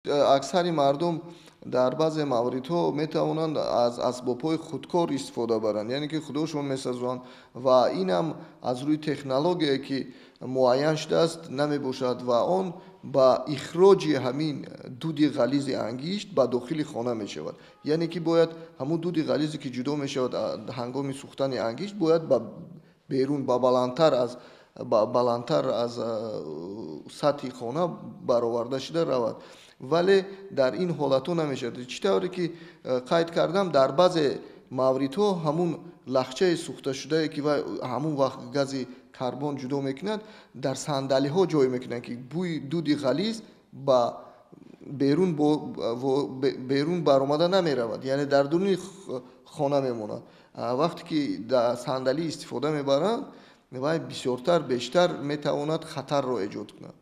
Аксари мардум дар баъзе мавридҳо метавонанд аз асбобҳои худкор истифода баранд, яъне ки худошон месазонанд ва ин ҳам аз рӯи технологие, ки муайян шудааст, намебошад ва он ба ихроҷи ҳамин дуди ғализи ангишт ба дохили хона мешавад. Яъне ки бояд ҳамун дуди ғализе, ки ҷудо мешавад ҳангоми сӯхтани ангишт, бояд ба берун, ба баландтар аз сатҳи хона бароварда шуда равад. Вале дар ин ҳолатҳо намешавад. Чӣ тавре ки қайд кардам, дар баъзе мавридҳо ҳамун лахчаи сӯхташудае, ки вай ҳамун вақт гази карбон ҷудо мекунад, дар сандалиҳо ҷой мекунанд, ки бӯи дуди ғализ ба берун баромада намеравад, яъне дар дуруни хона мемонад. Вақте ки дар сандалӣ истифода мебаранд, вай бисёртар, бештар метавонад хатарро эҷод кунад.